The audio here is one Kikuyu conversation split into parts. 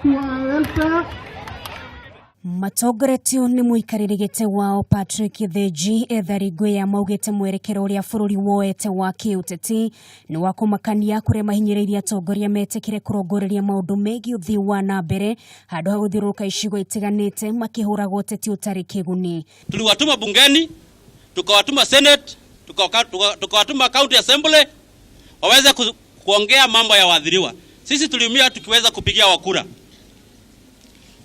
Wetu wa welfare. Matongoretio nĩ mũikarĩri gĩtĩ wao Patrick Githinji, ethari ngũĩ maugĩte mwerekero ũrĩa bũrũri woete wa kĩũteti nĩ wa kũmakania, kũrĩa mahinyĩrĩirie atongoria metĩkĩre kũrongoreria maũndũ megiĩ ũthii wa na mbere handũ ha gũthiũrũrũka icigo itiganĩte makĩhũraga ũteti ũtarĩ kĩguni. Tuliwatuma bungeni, tukawatuma Senate, tukawatuma County Assembly waweze kuongea mambo ya waathiriwa. Sisi tuliumia tukiweza kupigia wakura.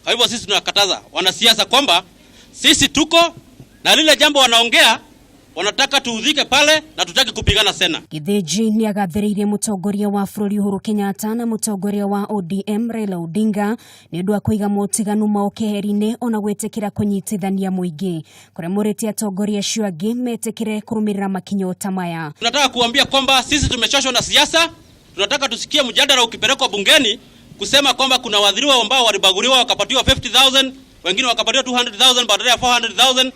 Kwa hivyo sisi tunakataza wanasiasa kwamba sisi tuko na lile jambo wanaongea, wanataka tuudhike pale na tutaki kupigana sena. Githinji nĩ agathĩrĩirie mũtongoria wa bũrũri Uhuru Kenyatta na mũtongoria wa ODM Raila Odinga nĩ ũndũ wa kũiga motiganu mao keheri-inĩ ona gwĩtĩkĩra kũnyitithania mũingĩ, kũrĩa morĩtie atongoria acio angĩ metĩkĩre kũrũmĩrĩra makinya ta maya. Tunataka kuambia kwamba sisi tumechoshwa na siasa. Tunataka tusikie mjadala ukipelekwa bungeni kusema kwamba kuna waathiriwa ambao walibaguliwa wakapatiwa 50,000, wengine wakapatiwa 200,000 badala ya 400,000,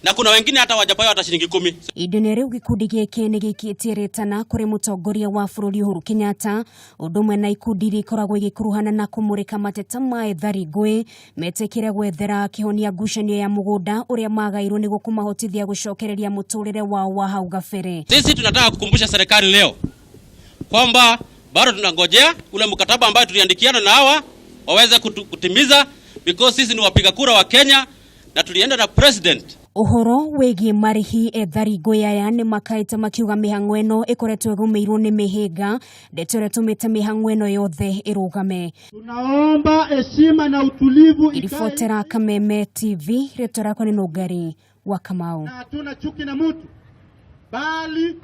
na kuna wengine hata hawajapewa hata shilingi 10. Ihinda-inĩ rĩu, gĩkundi gĩkĩ nĩ gĩikĩtie rĩtana kũrĩ mũtongoria wa bũrũri Uhuru Kenyatta ũndũ ũmwe na ikundi iria ikoragwo igĩkuruhana na kũmũrĩka mateta ma ethari ngũĩ metĩkĩre gwethera kĩhonia ngucanio ya mũgũnda ũrĩa magairwo nĩguo kũmahotithia gũcokereria mũtũrĩre wao wa hau gabere. Sisi tunataka kukumbusha serikali leo kwamba bado tunangojea ule mkataba ambayo tuliandikiana na hawa waweze kutimiza, because sisi ni wapiga kura wa Kenya na tulienda na president. Ũhoro wĩgiĩ marĩhi, ethari ngũĩ aya nĩ makaĩte makiuga mĩhang'o ĩno ĩkoretwo ĩgũmĩirwo nĩ mĩhĩnga, ndeto ĩrĩa ĩtũmĩte mĩhang'o ĩno yothe ĩrũgame. Tunaomba heshima na utulivu ikae Iribotera Kameme TV, rĩtwa rĩakwa nĩ Nũngari wa Kamau. Na hatuna chuki na mtu bali